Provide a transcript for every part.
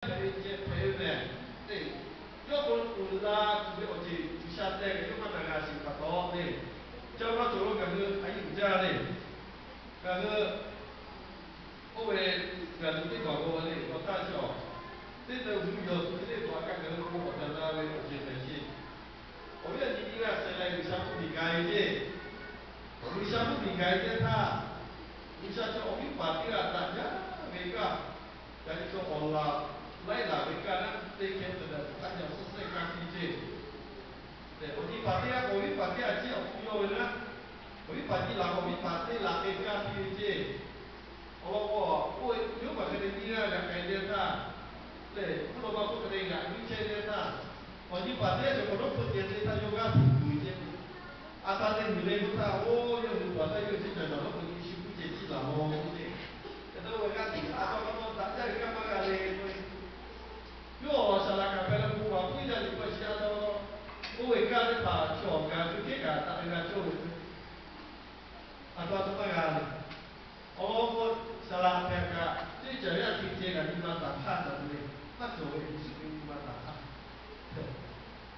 hpehꞈ ve ceh hpehꞈ ve mehˬ le. Yawˇ k'o uiˍ la tuˬ ve awˬ ceuˬ G'uiˬsha teh ve yawˇ maˇ na g'a sheˍ pa taw le. Ca ma cawˬ lo ngaˬ hui a yiˇ uiˍ jaˇ le. Ngaˬ hui oˇ ve ngaˬ hui teˇ hpaˍ k'o le, awˬ htaˇ chi awˬ teˇ teu hui yawˬ tuˬ ve teˇ hpaˍ kaꞈ ngaˬ hui k'o awˬ tehˬ la ve awˬ ceuˬ hpehꞈ sheˍ. Awˬ viˉ awˬ nyi teˇ g'aˇ shehˍ leh G'uiˬsha mvuhˇmiˬ gaˬ ve ceˇ. G'uiˬsha mvuhˇmiˬ gaˬ ve teˇ htaˇ, G'uiˬsha chaw awˬ viˉ paˍ teˇ g'aˇ daꞈ jaˇ ve kaꞈ, yaꞈ nyi chaw awˬ laˬ laiˉ laˬ ve kaꞈ naˉ teˇ hkeh te daꞈ tuˬ htaˇ nyi awˬ suhˉ shehˆ kaˇ piˇ ceˇ. Awˬ nyi paˍ teˇ g'aˇ k'o awˬ viˉ paˍ teˇ g'aˇ ciˉ awˬ hpfuhˇ yawˇ ve naˉ, awˬ viˉ paˍ nyi laˬ k'o awˬ viˉ paˍ teˇ laˬ hk'e kaˇ piˇ ve ceˇ. Awˬ lawn k'o, oˇ ve yawˇ paˍ hk'e te nyiˇ g'aˇ g'aꞈ k'ai teˇ htaˇ, lehˬ mvuhˇ naw ma hk'oˆ hk'e te g'aꞈ nyiˇ chehˇ teˇ htaˇ, awˬ nyi paˍ teˇ g'aˇ cawˬ k'awꞈ dawˇ hpfuhˆ ceh teˇ htaˇ yawˇ g'aˇ tuˬ tuˬ ve ceˇ. A htaˇ teˇ muiˬ le k'oˆ htaˇ, oˇ yawˇ hui paˍ htaˇ yawˇ ceh cawˬ daꞈ lawˉ k'o nyi shu kuˇ ceh ciˉ laˬ mawˬ k'oˆ ceˇ. Hk'e te oˇ ve g'aˇ tuˬ a htaˇ pa taw daꞈ jaˇ ve kaˇ maˇ g'a le k'o, yawˇ awˬ saˍ laꞈ kaꞈ hpehꞈ leh bon baˬ puiˉ jaˇ ve pa shi a taw, oˇ ve kaˇ teˇ hpaˍ chaw awˬ gaˬ ve kehˉ kaꞈ daꞈ ve g'a cawˇ ve. A taw a taw maˇ g'a le. Awˬ lawn k'o, saˍ laꞈ hpehꞈ kaꞈ teˇ cawˬ yaˇ hk'e ceh kaꞈ nyi ma taˍ hk'aˇ cawˬ ve le. Maˇ cawˬ ve Yeˍsuˆ Hkriꞈ nyi ma taˍ hk'aˇ.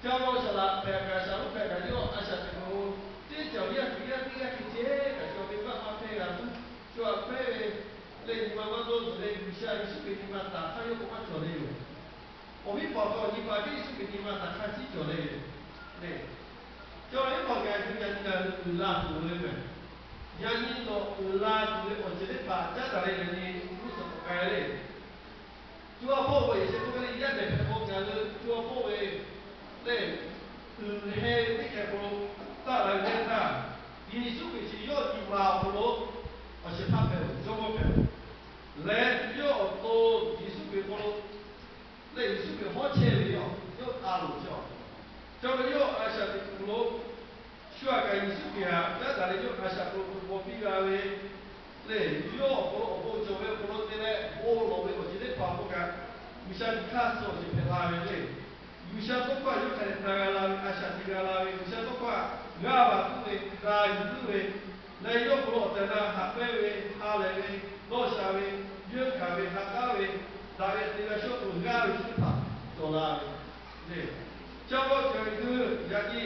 Ca ma saˍ laꞈ hpehꞈ kaꞈ shaˍ lonˉ hpehꞈ kaꞈ yawˇ a shaꞈ teꞈ k'o, teˇ cawˬ yaˇ hk'e yaˇ teˇ g'aˇ hk'e ceh kaꞈ chaw ve maˇ maˇ hpehˇ g'a tuˬ, chaw htaꞈ hpehˇ ve lehˬ nyi ma maˇ dawˇ zuhˬ leh G'uiˬsha Yeˍsuˆ Hkriꞈ nyi ma taˍ hk'aˇ yawˇ k'o maˇ cawˬ le yoˬ. Awˬ viˉ paˍ awˬ hk'aw nyi ma teˇ Yeˍsuˆ Hkriꞈ nyi ma taˍ hk'aˇ ciˉ cawˬ le le. Chaw yaˇ paˍ ngaˬ hui yaꞈ nyi ngaˬ hui uiˍ la tuˬ ve mehˬ. Yaꞈ nyi nawˬ uiˍ la tuˬ ve awˬ ceuˬ teˇ hpaˍ caˉ taˍ leh yaꞈ nyi g'uˇ suhˍ k'ai le. Cu a hpawˇ ve Yeˍsuˆ Hkriꞈ ve yaˇ nehˬ hpehꞈ k'o ngaˬ hui cu a hpawˇ ve lehˬ, uiˍ heh ve teˇ hkeh k'o, taˆ la ve teˇ htaˇ, Yeˍsuˆ Hkriꞈ chi yawˇ nyi ma awˬ hk'aw lo awˬ shehˍ hpaˇ hpehꞈ-oˬ, jawˇmawˇ hpehꞈ-oˬ, leh yawˇ awˬ to Yeˍsuˆ Hkriꞈ hk'aw lo lehˬ Yeˍsuˆ Hkriꞈ hawˉ chehˇ ve yoˬ. Yawˇ a loˍ cawˬ. Ca ve yawˇ a shaꞈ teꞈ kuˬ lo shu aꞈ kaꞈ Yeˍsuˆ Hkriꞈ htaꞈ caˉ taˍ leh yawˇ a shaꞈ teꞈ kuˬ k'awꞈ piˇ g'a ve lehˬ, yawˇ awˬ hk'aw lo awˬ bon cawˬ ve awˬ hk'aw lo te leh bon lawˬ ve awˬ ceuˬ teˇ hpaˍ awˬ hk'aw kaꞈ, G'uiˬsha nyi hk'aˇ suh awˬ ceuˬ hpehꞈ la ve le. G'uiˬsha tawˇ hkawˇ yawˇ hk'a dehꞈ na g'a la ve, a shaꞈ teꞈ g'a la ve, G'uiˬsha tawˇ hkawˇ g'aˇ va tuˉ ve, na yuˬ tuˉ ve, leh yawˇ hk'aw lo awˬ tehˬ na haꞈ pehnˇ ve, ha lehˬ ve, dawˇ sha ve, yeunˇ hkanˍ ve, ha k'aˉ ve, daꞈ ve te g'a shawˉ k'oˍ g'aˇ ve chi teˇ hpaˍ cawˬ la ve le. Ca k'aw cawˬ ve teˇ, yaꞈ nyi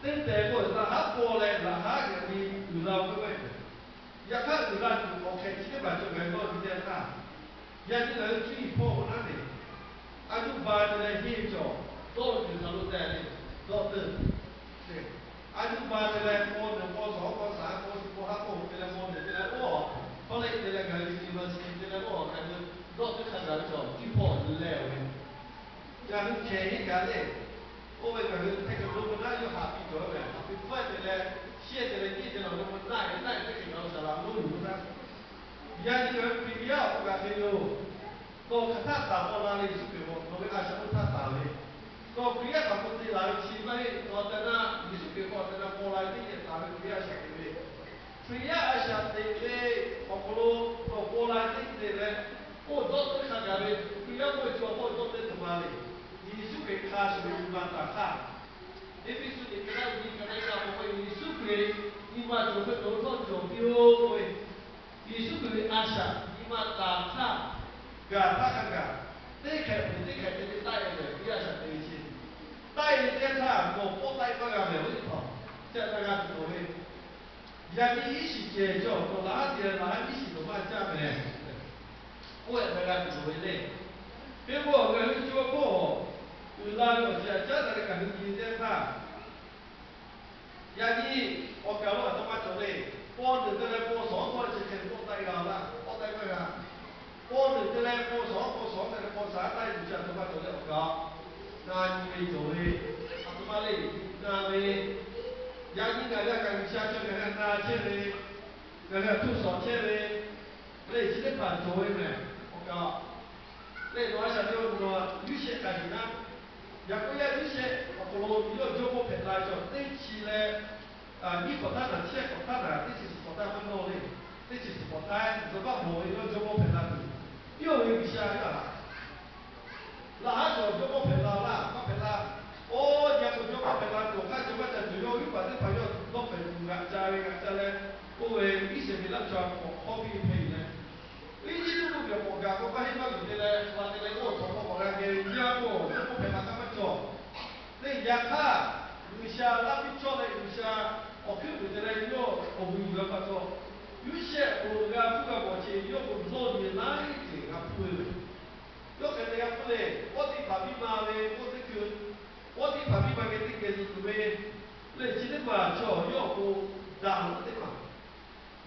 teˇ tehˬ k'o laꞈ haˉ paw leh laꞈ haˉ geh nyi uiˍ la k'oˆ ve, yaꞈ hk'aˇ uiˍ la tuˬ awˬ hk'e chi teˇ hpaˍ cawˬ gaˬ dawˇ nyi teˇ htaˇ, yaꞈ nyi ngaˬ hui cuˇ yiˍ hpawˇ k'o naˉ ve, a juˇ ba te leh henˇ cawˬ dawˇ tuˬ hk'aˬ lo te le, dawˇ teuˆ. A juˇ ba te leh paw neˬ paw shawˍ paw shaˍ paw shu paw haˉ paw hoꞈ te leh paw neˬ te leh oˇ, hk'aw leh te leh ngaˬ hui university te leh oˇ ngaˬ hui dawˇ teuˆ hk'a gaˬ ve cawˬ cuˇ hpawˇ leh ve, ngaˬ hui hkehˍ henˇ kaꞈ le. Oˇ ve ngaˬ hui hk'e kaꞈ lo k'o naˉ yawˇ haꞈ piˇ cawˬ ve, haꞈ piˇ hpawˇ te leh, shiˉ te leh nyiˇ te lawˬ ve k'o naˆ ve naˆ ve teˇ hkeh kaꞈ lo shaˍ laꞈ lonˉ yuˬ k'o naˉ. Yaꞈ nyi ngaˬ hui Hkriꞈ yaˇ awˬ hk'aw kaꞈ hk'e yoˬ. Nawˬ hk'aˬ htaˆ taˍ paw la ve Yeˍsuˆ Hkriꞈ k'o, nawˬ ve a shaꞈ oˇ htaˇ taˍ ve, nawˬ Hkriꞈ yaˇ hk'aˬ hk'e te laˬ ve chi maˇ heˆ. Nawˬ tehꞈ na Yeˍsuˆ Hkriꞈ k'awꞈ tehꞈ na paw la ve teˇ ceuˬ taˍ ve Hkriꞈ yaˇ a shaꞈ teꞈ ve, Hkriꞈ yaˇ a shaꞈ teꞈ ve awˬ hk'aw lo nawˬ paw la ve teˇ ceuˬ leh, oˇ dawˇ teuˆ hk'a gaˬ ve Hkriꞈ yaˇ k'oˆ ve chaw hpawˇ dawˇ teuˆ tuˬ ma le. Yeˍsuˆ Hkriꞈ hk'a shuˍ ve nyi ma taˍ htaˇ, Eˇfeˇsuꞈ liꞈ ka naˆ nyi ka naˆ ka k'o, Yeˍsuˆ Hkriꞈ nyi ma cawˬ hk'e nawˬ hui htawˇ cawˬ piˇ-oˆ k'oˆ ve, Yeˍsuˆ Hkriꞈ ve a shaꞈ nyi ma taˍ htaˇ, gaˬ htaˇ hk'a gaˬ, teˇ hkeh peuˬ teˇ hkeh te ve taˆ e lehˬ, Hkriꞈ yaˇ a shaꞈ teꞈ ve chi, taˆ e ve teˇ htaˇ nawˬ pawˆ taˆ e maˇ g'a mehˍ ve teˇ hpaˍ, ca na g'a tuˬ loˍ ve, yaꞈ nyi iˉ shiˍ cehˬ cawˬ, nawˬ laꞈ haˉ te laꞈ haˉ iˉ shiˍ nawˬ maˇ caˇ mehˍ, oˇ htaꞈ na g'a tuˬ loˍ ve le. Hk'e k'o ngaˬ hui co k'o, uiˍ la ve awˬ ceuˬ htaꞈ caˉ daꞈ leh ngaˬ hui nyi ve teˇ htaˇ, yaꞈ nyi awˬ kaˍ lo a htoꞈ ma cawˬ le. Paw neˬ te leh paw shawˍ paw chi hk'e paw taˆ e g'a laˇ, paw taˆ e maˇ g'a. Paw neˬ te leh paw shawˍ paw shawˍ te leh paw shaˍ taˆ e tuˬ chi a htoꞈ ma cawˬ le awˬ kaˍ, na nyi ve cawˬ ve, a htoꞈ ma le, na ve, yaꞈ nyi ngaˬ g'a kaꞈ G'uiˬsha cawˬ ngaˬ g'a na chehˇ ve, ngaˬ g'a htuˇ shawˍ chehˇ ve, leh chi teˇ hpaˍ cawˬ ve mehˬ awˬ kaˍ. Leh nawˬ a shaꞈ teꞈ-o, nawˬ yuˇ shehˆ k'a yuˬ naˉ, yaꞈ k'oˆ yaˇ yuˇ shehˆ awˬ hk'aw lo yawˇ jawˇmawˇ hpehꞈ la cawˬ teˇ chi leh, nyiˇ hk'awꞈ htaˇ naˬ chehˇ hk'awꞈ htaˇ naˬ teˇ chi suhˍ hk'awꞈ htaˇ maˇ dawˇ le. Teˇ chi suhˍ hk'awꞈ htaˇ G'uiˬsha maˇ mawˬ ve yawˇ jawˇmawˇ hpehꞈ la tuˬ, yawˇ ve G'uiˬsha yaˇ haꞈ laꞈ haˉ cawˬ jawˇmawˇ hpehꞈ la laˇ, maˇ hpehꞈ la. Oˇ nyi a k'o jawˇmawˇ hpehꞈ la tuˬ awˬ hk'aˇ, jawˇmawˇ ca tuˬ yawˇ viˉ paˍ teˇ hpaˍ yawˇ dawˇ hpehꞈ tuˬ g'aꞈ ca ve g'aꞈ ca leh, oˇ ve Iˉsaˍreˍlaˆ chaw hk'awꞈ hk'awˇ piˇ hpehꞈ yuˬ leh, Eˇjiˇtuꞈ mvuhˇmiˬ awˬ hk'aw gaˬ k'o maˇ heˆ maˇ luˬ te leh, Yaꞈ hk'aˇ, G'uiˬsha laˇ piˇ cawˇ leh G'uiˬsha awˬ hkuiˉ puiˍ te leh yawˇ awˬ hui yuˬ g'a pa taw, Yoˇsehꞈ k'o g'a hpuˇ g'a mawˬ chi yawˇ k'o lawˇ nyi laiˉ ceuˬ g'a hpuˇ ve. Yawˇ hk'e te g'a hpuˇ le, Pawˇtiˆhpaˍ miˇ ma ve k'oˆ teˇ hkui, Pawˇtiˆhpaˍ miˇ ma geh teˇ geh zuhꞈ tuˬ ve, lehˬ chi teˇ maˬ chaw yawˇ awˬ pon daꞈ laˇ teˇ maˬ.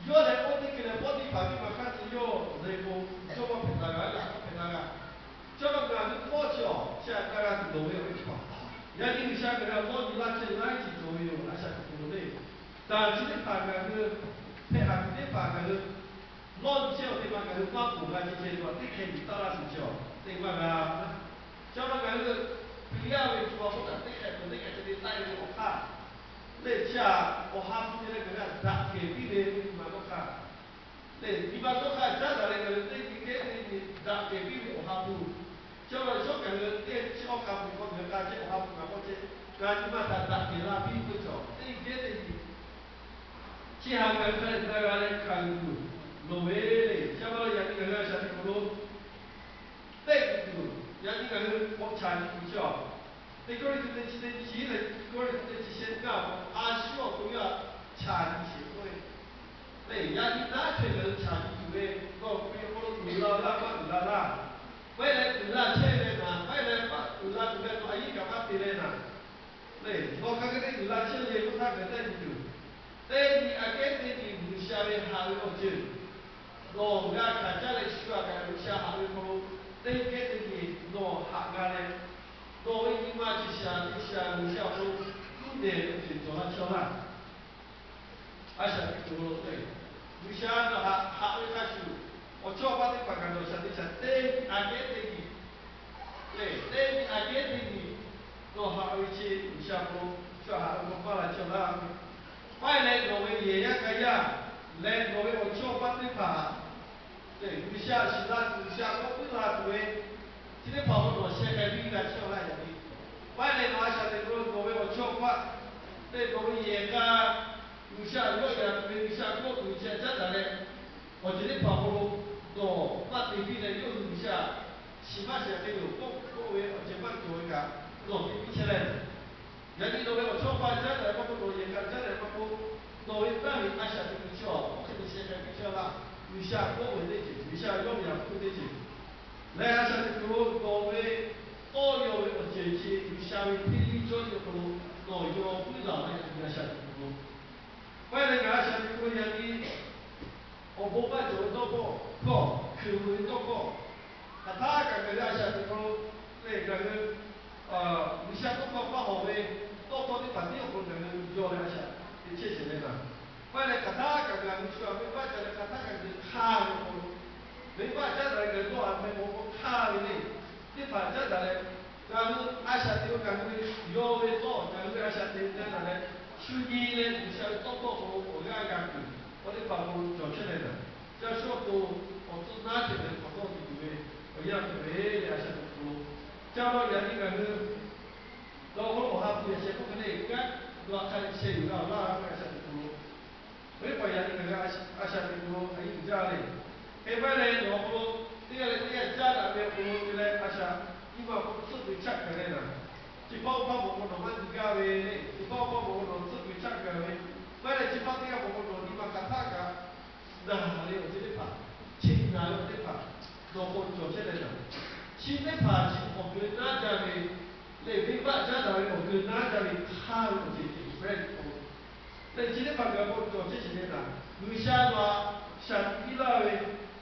Yawˇ leh k'oˆ teˇ hkui leh Pawˇtiˆhpaˍ miˇ ma hk'aˇ suh yawˇ lehˬ k'o, jawˇmawˇ hpehꞈ la g'a, laꞈ hk'aˇ hpehꞈ la g'a. Chaw ma gaˬ hui hpawˇ chi awˬ chi htaꞈ g'a tuˬ dawˬ ve awˬ hk'e chaw. Yaꞈ nyi G'uiˬsha ngaˬ hui lawˇ nyi laˇ chehˇ laiˉ ceuˬ cawˬ ve yoˬ, a shaꞈ teꞈ kuˬ lo le. Daꞈ chi teˇ hpaˍ ngaˬ hui, hpehꞈ haˍ kuiˬ teˇ hpaˍ ngaˬ hui lawˇ nyi chehˇ awˬ teˇ ma ngaˬ hui maˇ poˬ g'a ce ceh ve teˇ hkeh nyi taˇ laˇ tuˬ chi awˬ teˇ maˇ g'a. Chaw ma ngaˬ hui Hkriꞈ yaˇ ve co ha hk'oˆ kaꞈ teˇ hkeh peuˬ teˇ hkeh ce te taˆ-e ve awˬ hk'aˇ, lehˬ chi aꞈ awˬ ha hpu te leh ngaˬ hui htaꞈ daꞈ kehˬ piˇ ve nyi ma dawˇ hk'aˇ, lehˬ nyi ma dawˇ hk'aˇ caˉ daꞈ leh ngaˬ hui teˇ nyi kehˉ teˇ nyi daꞈ kehˬ piˇ ve awˬ ha hpu, chaw ma shawˉ kaˬ hui teˇ chi awˬ hk'aˇ hpu hk'aw ngaˬ hui k'a chehˇ awˬ ha hpu ngaˬ k'awꞈ chehˇ, ngaˬ nyi ma htaꞈ daꞈ kehˬ la piˇ ve cawˬ teˇ nyi kehˉ teˇ nyi chi htaꞈ ngaˬ hui hk'a dehꞈ g'a leh hkanˍ yuˬ tuˬ loˍ ve le. Chi pa taw yaꞈ nyi ngaˬ hui a shaꞈ teꞈ kuˬ lo tehˆ tuˬ, yaꞈ nyi ngaˬ hui k'awꞈ chaꞈ nyi tuˬ chi awˬ, teˇ Kawˇrenˍhtuˆ teˇ chi teˇ chi leh Kawˇrenˍhtuˆ teˇ chi shehˆ ngaˇ awˬ hk'aw a shu awˬ to yaˇ chaꞈ nyi sheˍ k'oˆ ve. Lehˬ yaꞈ nyi naˉ hk'e ngaˬ hui chaꞈ nyi tuˬ ve, nawˬ hk'aw lo uiˍ la laˇ maˇ uiˍ la laˇ, maˇ heˆ leh uiˍ la chehˇ leh naˍ, maˇ heˆ leh maˇ uiˍ la tuˬ leh nawˬ a yiˉ kaꞈ maˇ te leh naˍ, lehˬ nawˬ hk'a hk'e te uiˍ la chehˇ ve k'oˆ htaˇ ngaˬ hui tehˆ nyi tuˬ, teˇ nyi aꞈ kehˉ teˇ nyi G'uiˬsha ve haꞈ ve awˬ ceuˬ nawˬ g'a hkanˍ caˉ leh shu aꞈ kaꞈ G'uiˬsha haꞈ ve hk'aw lo teˇ kehˉ teˇ nyi nawˬ haꞈ g'a leh, nawˬ ve nyi ma chi shaˍ teˇ shaˍ G'uiˬsha awˬ hk'aw lo tuˉ nehˬ ve awˬ ceuˬ cawˬ la chehˇ laˇ. A shaꞈ teꞈ kuˬ lo lehˬ, G'uiˬsha nawˬ haꞈ haꞈ ve hk'a shuˍ, awˬ chawˇ awˬ paˆ teˇ hpaˍ kaꞈ nawˬ shaˍ teˇ shaˍ teˇ nyi aꞈ kehˉ teˇ nyi, lehˬ teˇ nyi aꞈ kehˉ teˇ nyi nawˬ haꞈ ve chi G'uiˬsha hk'aw lo shu haꞈ ve k'o maˇ la chehˇ laˇ. Maˇ heˆ leh nawˬ ve yehˬ yaˇ k'a yaˇ leh nawˬ ve awˬ chawˇ awˬ paˆ teˇ hpaˍ lehˬ, G'uiˬsha shiˍ la tuˬ, G'uiˬsha k'awꞈ puiˉ la tuˬ ve chi teˇ hpaˍ k'o nawˬ sheh k'ai piˇ g'a chehˇ laˇ yaꞈ nyi. Maˇ heˆ leh nawˬ a shaꞈ teꞈ kuˬ lo nawˬ ve awˬ chawˇ awˬ paˆ lehˬ nawˬ ve yehˬ k'a G'uiˬsha yawˇ yaꞈ tuˬ ve G'uiˬsha k'awꞈ tuˬ ve chi caˉ daꞈ leh, awˬ ceuˬ teˇ hpaˍ hk'aw lo nawˬ maˇ te piˇ leh yawˇ hui G'uiˬsha shiˍ maˇ shiˍ te yoˬ k'oˆ k'oˆ ve awˬ ceuˬ maˇ cawˬ ve kaꞈ nawˬ te piˇ chehˇ leh, yaꞈ nyi nawˬ ve awˬ chawˇ awˬ paˆ caˉ daꞈ leh maˇ k'oˆ, nawˬ yehˬ k'a caˉ daꞈ leh maˇ k'oˆ, nawˬ ve taˇ ve a shaꞈ teꞈ kuˬ chi awˬ hk'e te sheh k'ai piˇ chehˇ laˇ. G'uiˬsha k'oˆ ve teˇ ceuˬ, G'uiˬsha yawˇ yaꞈ k'oˆ ve teˇ ceuˬ leh a shaꞈ teꞈ kuˬ lo nawˬ ve tawˇ yaw ve awˬ ceuˬ chi G'uiˬsha ve hteˇ liˇ cawˇ ve awˬ hk'aw lo nawˬ yaw puiˉ laˬ ve a shaꞈ teꞈ kuˬ lo, maˇ heˆ leh ngaˬ a shaꞈ teꞈ kuˬ lo yaꞈ nyi awˬ bon maˇ cawˬ ve tawˇ hkawˇ, hkawˇ hkui ve tawˇ hkawˇ, hk'aˬ htaˇ kaꞈ ngaˬ hui a shaꞈ teꞈ kuˬ lo lehˬ ngaˬ hui G'uiˬsha tawˇ hkawˇ maˇ hawˍ ve tawˇ hkawˇ teˇ hpaˍ tiˉ awˬ hk'aw lo ngaˬ hui yaw leh a shaꞈ teꞈ chehˇ sheˍ leh naˍ, maˇ heˆ leh hk'aˬ htaˇ kaꞈ ngaˬ hui shu a venˇbaˆ ca leh hk'aˬ htaˇ kaꞈ ngaˬ hui hk'aˇ ve awˬ hk'aw lo, venˇbaˆ caˉ daꞈ leh ngaˬ hui dawˇ a hpehꞈ ve awˬ hk'aw hk'aˇ ve le. Teˇ hpaˍ caˉ daꞈ leh, ngaˬ hui a shaꞈ teꞈ ve ngaˬ hui yaw ve tawˇ ngaˬ hui ve a shaꞈ teꞈ ve caˉ daꞈ leh, shu nyi leh G'uiˬsha ve tawˇ hkawˇ awˬ hk'aw lo awˬ g'aˇ g'a tuˬ, awˬ teˇ hpaˍ awˬ hk'aw lo cawˬ chehˇ leh naˍ, ca shu awˬ to awˬ tcuhˉ naˉ cehˬ leh hk'awꞈ tawˇ tuˬ tuˬ ve awˬ yanˇ hpehꞈ ve le a shaꞈ teꞈ kuˬ lo. Ca la yaꞈ nyi ngaˬ hui dawˇ hk'oˆ lo awˬ ha hpu yaꞈ sheh k'oˆ hk'e le, g'aˇ dawˬ a hk'a sheh yuˬ g'a laˇ ve a shaꞈ teꞈ kuˬ lo, venˇbaˆ yaꞈ nyi ngaˬ hui a shaꞈ teꞈ kuˬ lo a yiˇ uiˍ jaˇ le. Hk'e maˇ heˆ leh nawˬ awˬ hk'aw lo teˇ g'aˇ leh teˇ g'aˇ caˉ daꞈ ve awˬ hk'aw lo te leh a shaꞈ nyi ma awˬ hk'aw lo tcuhˆ ve chaˆ gaˬ leh naˍ, chi hpaˇ oˇ hpaˇ mawˬ k'o nawˬ maˇ nyi gaˇ ve le. Chi hpaˇ oˇ hpaˇ mawˬ k'o nawˬ tcuhˆ ve chaˆ gaˬ ve, maˇ heˆ leh chi hpaˇ teˇ g'aˇ mawˬ k'o nawˬ nyi ma hk'aˬ htaˇ kaꞈ naˬ ve awˬ ceuˬ teˇ hpaˍ, chi naˬ ve awˬ teˇ hpaˍ nawˬ k'o cawˬ chehˇ leh naˍ, chi teˇ hpaˍ chi awˬ keu naˉ jaˇ ve lehˬ, venˇbaˆ caˉ daꞈ ve awˬ keu naˉ jaˇ ve hk'aˇ ve awˬ ceuˬ ceuˬ ve lehˬ, chi teˇ hpaˍ gaˬ k'o cawˬ chehˇ sheˍ leh naˍ, G'uiˬsha nawˬ htaꞈ shaˍ tiꞈ piˇ laˇ ve,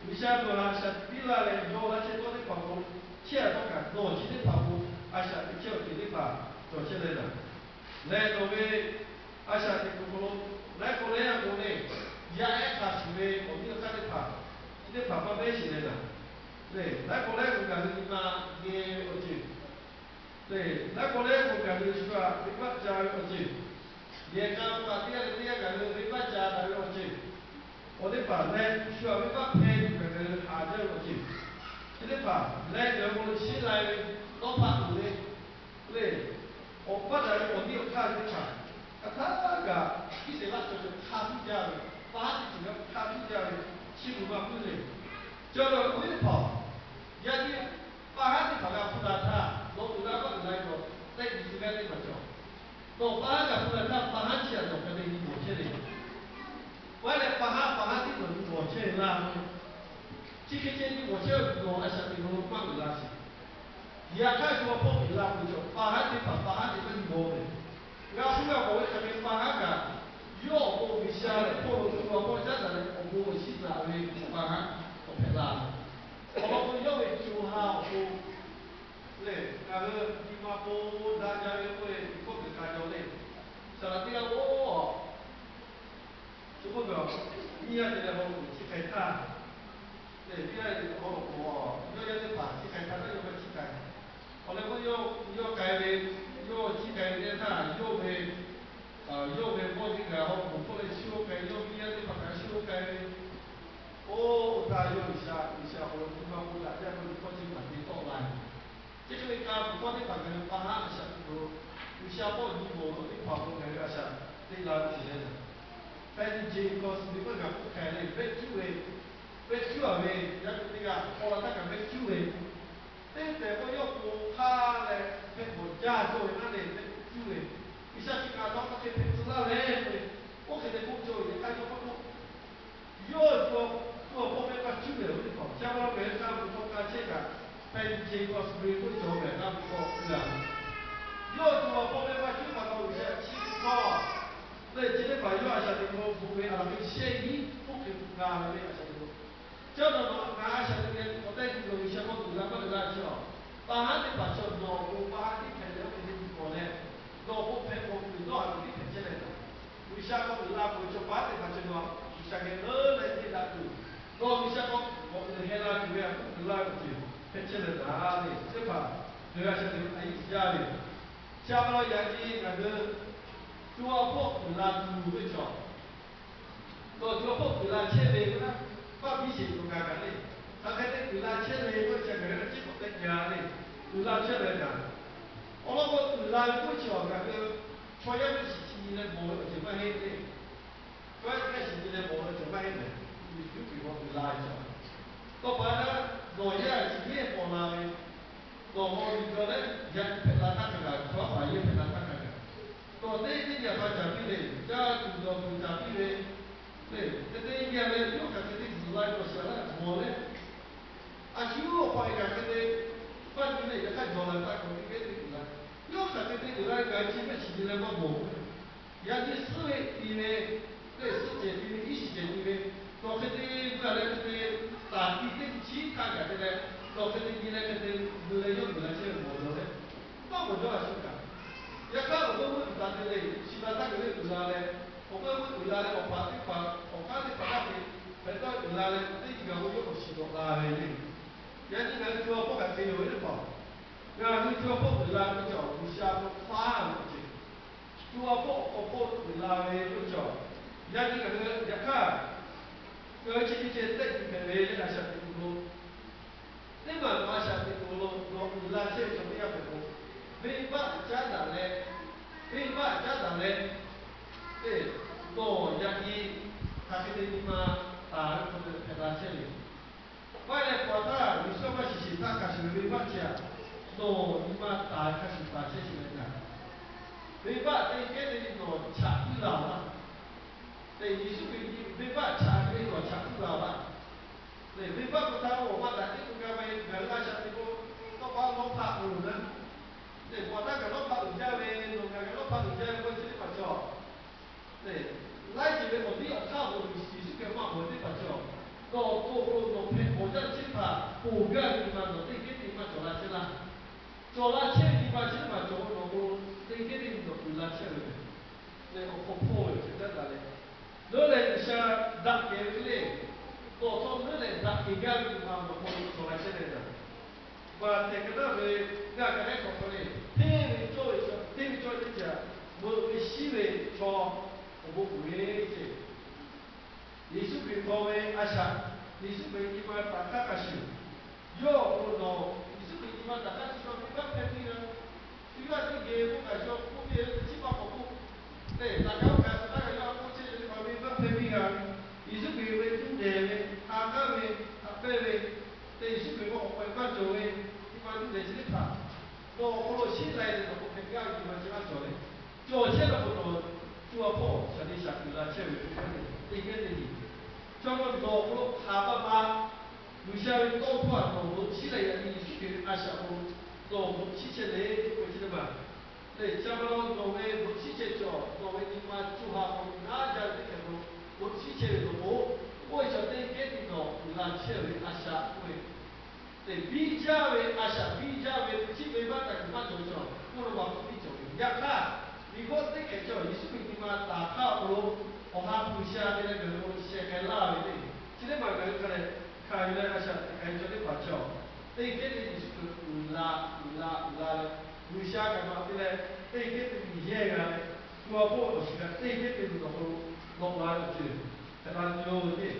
G'uiˬsha nawˬ htaꞈ shaˍ tiꞈ piˇ laˇ leh yaw laˇ chehˇ tawˇ teˇ hpaˍ k'o, chehˇ a tawˇ kaꞈ nawˬ chi teˇ hpaˍ k'o a shaꞈ teꞈ chehˇ awˬ ceuˬ teˇ hpaˍ cawˬ chehˇ leh naˍ, lehˬ nawˬ ve a shaꞈ teꞈ kuˬ hk'aw lo laiˉ k'o laiˉ yaˇ k'o lehˬ, yaˇ ehˉ hk'a shuˍ ve awˬ viˉ awˬ hk'aˇ teˇ hpaˍ, chi teˇ hpaˍ maˇ mehˉ sheˍ leh naˍ, lehˬ laiˉ k'o laiˉ k'o ngaˬ hui nyi ma geh ve awˬ ceuˬ lehˬ, laiˉ k'o laiˉ k'o ngaˬ hui shu aꞈ venˇbaˆ ca ve awˬ ceuˬ, yehˬ k'a hpaˍ teˇ g'aˇ leh teˇ g'aˇ ngaˬ hui venˇbaˆ ca daꞈ ve awˬ ceuˬ, awˬ teˇ hpaˍ leh shu aꞈ venˇbaˆ hpehˇ tuˬ kaꞈ ngaˬ hui haꞈ jaˇ ve awˬ ceuˬ, chi teˇ hpaˍ leh ngaˬ hui awˬ hk'aw lo sheˉ lai ve tawˇ hpaˆ tuˬ ve lehˬ, awˬ paˆ daꞈ ve awˬ niˇ awˬ hk'aˇ teˇ hpaˍ hk'aˬ htaˇ kaꞈ Iˉsaˍreˍlaˆ chaw ceuˬ hk'a piˇ jaˇ ve, pa haˉ teˇ ceuˬ g'a hk'a piˇ jaˇ ve, chi beuꞈ maˇ puiˉ le. Ca la awˬ viˉ teˇ hpaˍ, yaꞈ nyi pa haˉ teˇ hpaˍ g'a hpuˇ la htaˇ, nawˬ uiˍ la maˇ uiˍ la ve kaꞈ, tehˆ nyi tcuh gaˇ teˇ maˬ cawˬ. Nawˬ pa haˉ kaꞈ pu la htaˇ, pa haˉ chi htaꞈ nawˬ hk'a te nyi mawˬ chehˇ ve. Maˇ heˆ leh, pa haˉ pa haˉ tiˉ nawˬ nyi mawˬ chehˇ ve laˇ ve. Chi hk'e ceh nyi mawˬ chehˇ ve nawˬ a shaꞈ teꞈ lo maˇ uiˍ la sheˍ. Yaꞈ hk'aˇ, co ha hpawˇ uiˍ la peuˬ cawˬ, pa haˉ teˇ hpaˍ pa haˉ teˇ maˇ nyi mawˬ ve. G'a shu g'a mawˬ ve hk'aˬ hk'e pa haˉ kaꞈ, yawˇ awˬ pon G'uiˬsha lehˬ hpawˇ lo co ha hpawˇ caˉ daꞈ leh awˬ bon awˬ shinˉ naꞈ ve pa haˉ k'awꞈ hpehꞈ la ve. Awˬ lawn k'o, yawˇ ve co ha awˬ pon lehˬ, ngaˬ hui nyi ma po daꞈ jaˇ ve k'oˆ ve, tiꞈ hkawˇ kuiˬ ka jaw le. Saˍ laꞈ teˇ g'aˇ k'o, co k'oˆ ve, nyiˇ g'aˇ te leh haw loꞈ chi hk'ai htaˇ, lehˬ teˇ g'aˇ haw loꞈ k'o, yawˇ yaˇ teˇ hpaˍ chi hk'ai htaˇ kaꞈ yawˇ maˇ chi k'ai. Awˬ leh k'o, yawˇ k'ai ve, yawˇ chi k'ai ve teˇ htaˇ, yawˇ ve yawˇ ve mawˇ teˇ g'aˇ haw loꞈ k'oˆ leh shu k'ai, yawˇ ve yaˇ teˇ hpaˍ kaꞈ shu k'ai ve, oˇ htaˇ yawˇ G'uiˬsha, G'uiˬsha awˬ hk'aw lo nyi ma po daꞈ jaˇ ve hkawˇ chi maˇ te tawˆ la ve. Chi hk'e ve ka hpu hkawˇ teˇ hpaˍ ngaˬ hui pa haˉ a shaꞈ teꞈ lo, G'uiˬsha hpawˇ nyi mawˬ ve teˇ hpaˍ awˬ hk'aw lo ngaˬ hui a shaꞈ teꞈ la ve ce leh, Pentecost ve maˇ g'a k'oˆ hk'e le, venˇ cuˉ ve, venˇ cuˉ a ve, yaˇ hpu teˇ g'aˇ hk'aw la htaˇ kaꞈ venˇ cuˉ ve, teˇ tehˬ k'o yawˇ po hk'aˇ leh hpehꞈ bawˬ jaˇ cawˇ ve naˉ leh venˇ cuˉ ve, G'uiˬsha chi kaꞈ taw hk'e hpehꞈ tcuh laˇ ve k'oˆ ve, oˇ hk'e te k'oˆ cawˇ ve yaꞈ hk'aˇ yawˇ k'oˆ k'o, yawˇ co ha hpawˇ venˇ maˇ cuˉ ve awˬ viˉ teˇ hpaˍ, ca ma lo pehˬ ve ka hpu hkawˇ ka chehˇ kaꞈ, Pentecost ve k'oˆ cawˬ pehˬ ka hpu hkawˇ te la ve. Yawˇ co ha hpawˇ venˇ maˇ cuˉ pa taw G'uiˬsha chi hk'e htawˇ, lehˬ chi teˇ hpaˍ yawˇ a shaꞈ teꞈ lo bvuhꞈ ve a laˬ ve shehˆ nyiˉ oˇ hk'e g'a ve a shaꞈ teꞈ lo. Ca na nawˬ ngaˬ a shaꞈ teꞈ ve k'awꞈ tehˆ tuˬ lo G'uiˬsha hpawˇ tuˬ la maˇ uiˍ la chi a, pa haˉ teˇ hpaˍ chaw nawˬ awˬ pon pa haˉ tiˉ hpehꞈ leh oˇ hk'e te tuˬ k'awꞈ leh, nawˬ awˬ pon hpehꞈ k'awꞈ tuˬ dawˇ haˍ tuˬ tiˉ hpehꞈ chehˇ leh taˍ. G'uiˬsha hk'aw uiˍ la peuˬ ve chaw pa haˉ teˇ hpaˍ chaw nawˬ G'uiˬsha geh leuˉ leh te daꞈ tuˬ, nawˬ G'uiˬsha hk'aw k'awꞈ uiˍ heh la tuˬ ve a hpfuhˇ uiˍ la ve awˬ ceuˬ hpehꞈ chehˇ leh taˍ le. Teˇ hpaˍ ngaˬ hui a shaꞈ teꞈ a yiˇ uiˍ jaˇ ve, chi a pa taw yaꞈ nyi ngaˬ hui co ha hpawˇ uiˍ la tuˬ ve chaw, nawˬ co ha hpawˇ uiˍ la chehˇ ve k'o naˉ, maˇ biˇ sheˍ tuˬ kaꞈ kaꞈ le. Hk'aˬ hk'e te uiˍ la chehˇ ve k'oˆ ve chi ngaˬ hui a ciˉ k'awꞈ tehˆ jaˇ le. Uiˍ la chehˇ ve kaꞈ, awˬ lawn k'o, uiˍ la ve k'oˆ chi awˬ ngaˬ hui chaw yaˇ ve shiˍ chi nyi leh mawˬ ve awˬ ceuˬ maˇ heˆ le. Chaw yaˇ ve shiˍ nyi leh mawˬ ve awˬ ceuˬ maˇ heˆ mehˍ. Yeˍsuˆ Hkriꞈ hk'aw uiˍ la ve chaw, tawˇ pa taw nawˬ yaˇ chi yehˇ paw la ve, nawˬ hk'aw uiˍ jaw leh yaꞈ hpehꞈ la htaˇ hk'a gaˬ, chaw yaˇ paˍ yehˇ hpehꞈ la htaˇ hk'a gaˬ, nawˬ teˇ teˇ nyi a pa caˍ piˇ ve, caˇ tuˬ dawˬ tuˬ caˍ piˇ ve, le, hk'e te nyi a leh yawˇ hk'aˬ hk'e te zuhˬ la ve awˬ shiˍ laˇ mawˬ leh, a shu awˬ pa e kaꞈ hk'e te maˇ nyi leh yaꞈ hk'aˇ jawˬ la htaˇ k'awꞈ teˇ geh te uiˍ la. Yawˇ hk'aˬ hk'e te uiˍ la ve ngaˬ hui chi maˇ shiˍ nyi leh maˇ mawˬ. Yaꞈ nyi suhˉ ve ti ve, lehˬ suhˉ cehˬ ti ve, iˉ shiˍ cehˬ ti ve, nawˬ hk'e te g'a leh hk'e te taˍ ti teˇ chi htaˇ kaꞈ te leh, nawˬ hk'e te nyi leh hk'e te g'uiˬ leh yawˇ g'uiˬ la chehˇ ve mawˬ jaw leh, maˇ mawˬ jaw a shu kaꞈ. Yaꞈ hk'aˇ awˬ g'euˆ meuˆ uiˍ la te le, chi la htaˇ g'uiˬ leh uiˍ la leh, awˬ g'euˆ meuˆ uiˍ la leh awˬ paˍ teˇ hpaˍ awˬ hk'aˇ teˇ hpaˍ htaˇ te hpehꞈ dawˇ uiˍ la leh teˇ nyi gaˬ k'o yawˇ awˬ shiˍ dawꞈ la ve le. Yaꞈ nyi ngaˬ hui co ha hpawˇ kaꞈ te yoˬ ve teˇ hpaˍ, ngaˬ hui co ha hpawˇ uiˍ la ve cawˬ G'uiˬsha hk'aw faˉ ve awˬ ceuˬ, co ha hpawˇ awˬ hk'aw hpawˇ uiˍ la ve k'oˆ cawˬ. Yaꞈ nyi ngaˬ hui yaꞈ hk'aˇ, ngaˬ hui chi teˇ ceh tehˆ tuˬ hpehꞈ ve le, a shaꞈ teꞈ tuˬ lo, teˇ maˬ a shaꞈ teꞈ tuˬ lo nawˬ uiˍ la chehˇ ve chaw teˇ g'aˇ hpehꞈ k'o, venˇbaˆ caˉ daꞈ leh, venˇbaˆ caˉ daꞈ leh, le, nawˬ yaꞈ nyi hk'aˬ hk'e te nyi ma taˍ ve hk'aw te hpehꞈ la chehˇ ve yoˬ. Maˇ heˆ leh, paw htaˇ Yeˍsuˆ maˇ shiˍ shiˍ htaˇ hk'a shuˍ ve venˇbaˆ chi aꞈ, nawˬ nyi ma taˍ hk'a shuˍ taˍ chehˇ sheˍ leh kaꞈ, venˇbaˆ teˇ kehˉ te nawˬ chaꞈ puiˉ la laˇ. Teꞈ Yeˍsuˆ Hkriꞈ nyi venˇbaˆ chaꞈ ve nawˬ chaꞈ puiˉ la laˇ. Teꞈ venˇbaˆ hpu htaˇ awˬ maˇ daꞈ tiˉ k'o g'a ve ngaˬ hui a shaꞈ teꞈ k'o, tawˇ pa lawˇ hpaˆ k'o loˬ naˉ. Teꞈ paw htaˇ kaꞈ lawˇ hpaˆ uiˍ jaˇ ve, nawˬ ngaˬ kaꞈ lawˇ hpaˆ uiˍ jaˇ ve k'oˆ chi teˇ hpaˍ cawˬ. Laiˉ ceuˬ ve awˬ tiˉ awˬ hk'aˇ awˬ hk'aw lo Yeˍsuˆ Hkriꞈ maˇ mawˬ teˇ hpaˍ cawˬ. Nawˬ awˬ to awˬ hk'aw lo nawˬ hpehꞈ k'awꞈ jaˇ ve teˇ hpaˍ ponˬ gaˇ ve nyi ma nawˬ teˇ geh teˇ maˇ cawˬ la chehˇ laˇ. Cawˬ la chehˇ ve nyi ma chi teˇ hpaˍ cawˬ k'o, nawˬ k'o teˇ geh teˇ nyi nawˬ uiˍ la chehˇ ve, leh awˬ hk'aw hpawˇ ve awˬ ceuˬ caˉ daꞈ leh, leuˉ leh G'uiˬsha daꞈ kehˬ ve hk'e le, nawˬ htawˇ leuˉ leh daꞈ kehˬ gaˇ ve nyi ma nawˬ hk'aw lo cawˬ la chehˇ leh daꞈ. Baˍ tehˬ ka naˉ ve g'aˇ ka lehˉ hk'awꞈ hk'aw le, hteˇ ve cawˇ ve chaw, hteˇ ve cawˇ ve teˇ ceuˬ meuꞈ ve shiˉ ve chaw awˬ bon uiˍ ve ceˇ. Yeˍsuˆ Hkriꞈ hk'aw ve a shaꞈ, Yeˍsuˆ Hkriꞈ nyi ma taˍ htaˇ hk'a shuˍ, yawˇ awˬ hk'aw lo nawˬ Yeˍsuˆ Hkriꞈ nyi ma taˍ htaˇ chi ma venˇbaˆ hpehˇ piˇ g'a. Venˇbaˆ teˇ geh k'oˆ kaꞈ chaw k'oˆ piˇ ve chi pa k'awꞈ k'oˆ, teꞈ taˍ kaꞈ oˇ kaꞈ suh taˇ g'a yawˇ a k'oˆ chehˇ ve chi ma venˇbaˆ hpehˇ piˇ g'a. Yeˍsuˆ Hkriꞈ ve tuˉ dehˬ ve, ha k'aˉ ve, ha pehˇ ve, teꞈ Yeˍsuˆ Hkriꞈ k'o awˬ k'awꞈ e maˇ cawˬ ve, nyi ma tuˉ dehˬ chi teˇ hpaˍ, nawˬ awˬ hk'aw lo shiˉ lai leh nawˬ k'awꞈ hpehꞈ gaˇ ve nyi ma chi maˇ cawˬ le. cawˬ chehˇ ve pa taw, co ha hpawˇ shaˍ te shaˍ uiˍ la chehˇ ve hk'e teˇ geh teˇ nyi, chaw ma nawˬ awˬ hk'aw lo hk'aˬ pa pa G'uiˬsha ve tawˇ hkawˇ htaꞈ nawˬ bon chiˇ leh yaꞈ nyi Yeˍsuˆ Hkriꞈ ve a shaꞈ k'o, nawˬ bon chiˇ chehˇ le k'oˆ ve chi teˇ maˬ. Lehˬ, ca ma nawˬ ve bon chiˇ chehˇ cawˬ, nawˬ ve nyi ma co ha k'o, naˉ jaˇ ve teˇ hkeh lo bon chiˇ chehˇ ve awˬ pon, oˇ ve chaw teˇ geh teˇ nyi nawˬ uiˍ la chehˇ ve a shaꞈ k'oˆ ve, lehˬ, biˇ jaˇ ve a shaꞈ biˇ jaˇ ve chi ve maˇ taˍ kuiˬ maˇ cawˬ cawˬ k'oˆ lo ma k'oˆ piˇ cawˬ ve. Yaꞈ hk'aˇ, miˬguiˬ teˇ hkeh cawˬ Yeˍsuˆ Hkriꞈ nyi ma taˍ hk'aˇ awˬ hk'aw lo, Awˬ ha hpu G'uiˬsha ve leh ngaˬ hui sheh k'ai laˇ ve le. Chi teˇ maˬ ngaˬ hui hk'a leh, hkanˍ yuˬ leh a shaꞈ teꞈ k'ai cawˬ teˇ hpaˍ cawˬ, teˇ geh teˇ nyi Yeˍsuˆ Hkriꞈ uiˍ la, uiˍ la, uiˍ la leh, G'uiˬsha kaꞈ maꞈ te leh, teˇ geh teˇ nyi yehˇ g'a leh, co ha hpawˇ awˬ shiˍ kaꞈ teˇ geh teˇ nyi nawˬ hk'aw lo nawꞈ la ve awˬ ceuˬ hpehꞈ la tuˬ yoˬ le.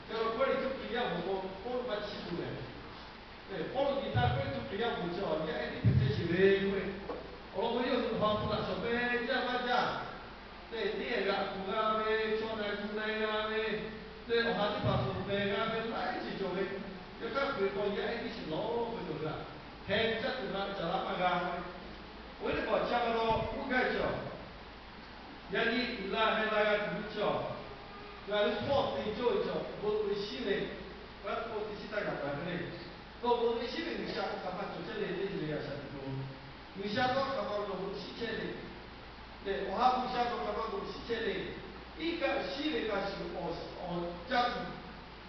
Ca la Kawˇrenˍhtuˆ Hkriꞈ yaˇ awˬ moˍ k'o, Pawˇluꞈ maˇ chiˇ tuˬ lehˬ, Pawˇluꞈ nyi htaˇ Kawˇrenˍhtuˆ Hkriꞈ yaˇ awˬ moˍ chi awˬ yaˇ ehˉ tiˉ hpehꞈ chehˇ sheˍ ve k'oˆ ve, awˬ lawn k'o, yawˇ hui Awˬ ha hpu laꞈ shawˍ pehˇ jaˇ maˇ jaˇ, lehˬ teˇ g'aˇ g'aꞈ kuˬ g'a ve, chaw na gu na g'a ve, lehˬ Awˬ ha teˇ hpaˍ hpfuhˍ pehˍ g'a ve laiˉ ceuˬ cawˬ ve, yaꞈ hk'aˇ Hkriꞈ k'aw yaˇ ehˉ tiˉ shiˍ lawˬ ve cawˬ ve htaꞈ heh caˇ tuˬ g'a ve caˬ laˇ maˇ g'a ve, oˇ ve teˇ hpaˍ ca pa taw k'oˆ gaˇ ve cawˬ. Yaꞈ nyi uiˍ la heh la g'a tuˬ ve cawˬ, ngaˬ hui htawˇ te cawˇ ve cawˬ, bon ve shiˉ ve, a k'o teˇ shiˉ taˇ g'aꞈ gaˬ ve le. Nawˬ bon ve shiˉ ve G'uiˬsha hk'aˬ ma cawˬ chehˇ le teˇ nyi le a shaꞈ teꞈ k'o, G'uiˬsha tawˇ hk'aˬ ma nawˬ bon shiˉ chehˇ le. Lehˬ, Awˬ ha hpu G'uiˬsha tawˇ hk'aˬ ma nawˬ bon shiˉ chehˇ le. Iˉ kaˆ shiˉ ve hk'a shuˍ awˬ, awˬ caˇ tuˬ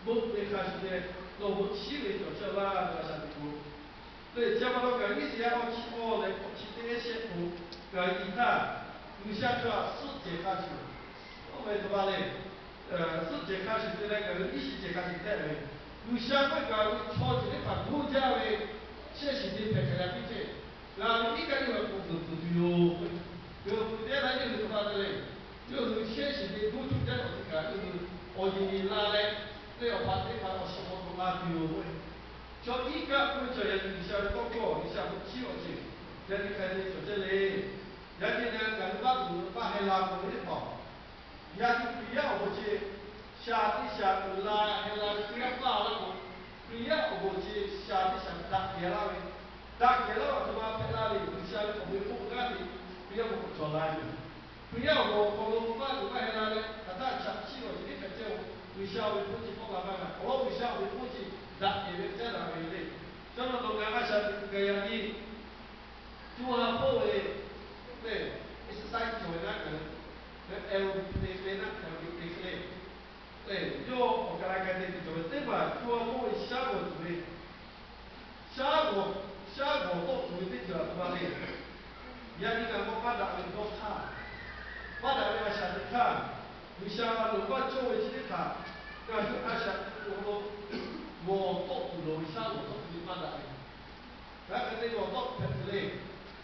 bon ve hk'a shuˍ leh, nawˬ bon shiˉ ve cawˬ chehˇ laˇ ve a shaꞈ teꞈ k'o, lehˬ, chi pa taw ngaˬ hui Iˉsaˍyaˆ awˇ chi awˇ leh awˇ chi teˇ shehˆ k'o, ngaˬ hui nyi htaˇ, G'uiˬsha chaw htaꞈ suhˆ cehˬ hk'a shuˍ, oˇ ve hk'e te maˇ le, suhˆ cehˬ hk'a shuˍ te leh ngaˬ hui iˉ shiˍ cehˬ hk'a shuˍ tehˆ ve, G'uiˬsha k'oˆ ve, ngaˬ hui chaw ceuˬ teˇ hpaˍ hk'oˆ jaˇ ve shehˆ shiˍ te hpehꞈ hk'aˬ hk'e ceh, ngaˬ hui iˉ kaˆ yawˇ hui k'awꞈ tuˬ tuˬ tuˬ yoˬ. Ngaˬ hui hpu teˇ g'aˇ yawˇ hui hk'aˬ ma te le, yawˇ hui shehˆ shiˍ te hk'oˆ tuˬ jaˇ awˬ teˇ kaꞈ yawˇ hui awˬ yeˬ yeˬ la leh, lehˬ Awˬ ha teˇ hpaˍ awˬ shiˍ k'awꞈ tuˬ la tuˬ yoˬ k'oˆ ve, chaw iˉ kaˆ k'oˆ ve cawˬ yaꞈ nyi G'uiˬsha ve tawˇ hkawˇ, G'uiˬsha hpu chiˇ awˬ ceuˬ yaꞈ nyi hk'a te cawˬ chehˇ le. Yaꞈ nyi lehˬ ngaˬ hui maˇ tuˬ maˇ heh la k'o ve teˇ hpaˍ, yaꞈ nyi Hkriꞈ yaˇ awˬ bon chi, shaˍ teˇ shaˍ uiˍ la heh la ve teˇ g'aˇ paˇ laˇ k'o, Hkriꞈ yaˇ awˬ bon chi shaˍ teˇ shaˍ daꞈ kehˬ laˇ ve, daꞈ kehˬ laˇ ve a htoꞈ ma hpehꞈ la le, G'uiˬsha ve awˬ bon hk'oˆ g'aˇ ve Hkriꞈ yaˇ awˬ bon cawˬ la ve yoˬ. Hkriꞈ yaˇ awˬ bon awˬ hk'aw lo maˇ tuˬ maˇ heh la leh hk'aˬ htaˇ chaꞈ chiˇ lawˬ chi teˇ hk'e ceh-o, G'uiˬsha ve hpawˇ chi tawˆ la maˇ g'a. Awˬ lawn G'uiˬsha awˬ bon hk'oˆ chi daꞈ kehˬ ve ceh daꞈ ve le. Chaw na nawˬ ngaˬ a shaꞈ teꞈ kuiˬ kaꞈ yaꞈ nyi co ha hpawˇ ve lehˬ, exercise cawˬ ve naˉ kaꞈ, lehˬ aerobic te ve naˉ aerobic te hk'e le. Lehˬ yawˇ awˬ kaˬ la kaꞈ te tuˬ cawˬ ve teˇ maˬ co ha hpawˇ ve shaˉ g'awˬ tuˬ ve, shaˉ g'awˬ, shaˉ g'awˬ tawˆ tuˬ ve teˇ ceuˬ a htoꞈ ma le. Yaꞈ nyi ngaˬ k'awꞈ maˇ daꞈ ve dawˇ hk'aˇ, maˇ daꞈ ve a shaꞈ teꞈ hk'aˇ, G'uiˬsha loˍ maˇ cawˇ ve chi teˇ hpaˍ, ngaˬ hui a shaꞈ teꞈ kuiˬ awˬ hk'aw lo g'awˬ tawˆ tuˬ loˍ ve shaˉ g'awˬ tawˆ tuˬ ve maˇ daꞈ ve, ngaˬ hk'e te g'awˬ tawˆ hpehꞈ tuˬ le.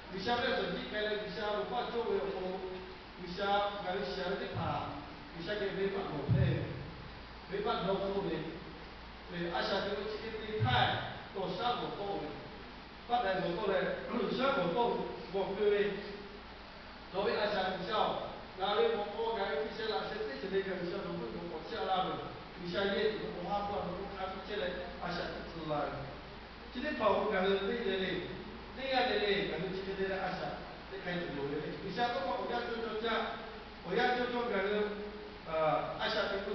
G'uiˬsha ve tawˬ jiˆ k'ai leh G'uiˬsha loˍ maˇ cawˇ ve awˬ hk'aw lo, G'uiˬsha ngaˬ hui shiˍ ve teˇ hpaˍ, G'uiˬsha geh venˇbaˆ g'awˬ hpehˇ ve, venˇbaˆ dawˇ hk'oˆ ve, a shaꞈ teꞈ ve chi hk'e te htaˇ, nawˬ shaˉ g'awˬ tawˆ ve, maˇ daꞈ g'awˬ tawˆ leh, shaˉ g'awˬ tawˆ g'awˬ keu ve, nawˬ ve a shaꞈ G'uiˬsha-oˬ, ngaˬ ve mawꞈ k'aw ngaˬ ve hpu sheh laꞈ sheh teˇ ceuˬ le ngaˬ G'uiˬsha nawˬ hk'oˆ ve mawꞈ k'aw chehˇ a laˇ ve, G'uiˬsha yehˇ tuˬ ve awˬ ha hpu a nawˬ hk'oˆ hk'a piˇ chehˇ leh a shaꞈ teꞈ tcuh la ve, chi teˇ hpaˍ awˬ hk'aw ngaˬ hui teˇ le le, teˇ g'aˇ le le ngaˬ hui chi hk'e te leh a shaꞈ teꞈ k'ai tuˬ loˍ ve le. G'uiˬsha tawˇ hkawˇ awˬ yanˇ cawˇ cawˇ caˇ, awˬ yanˇ cawˇ cawˇ ngaˬ hui a shaꞈ teꞈ k'o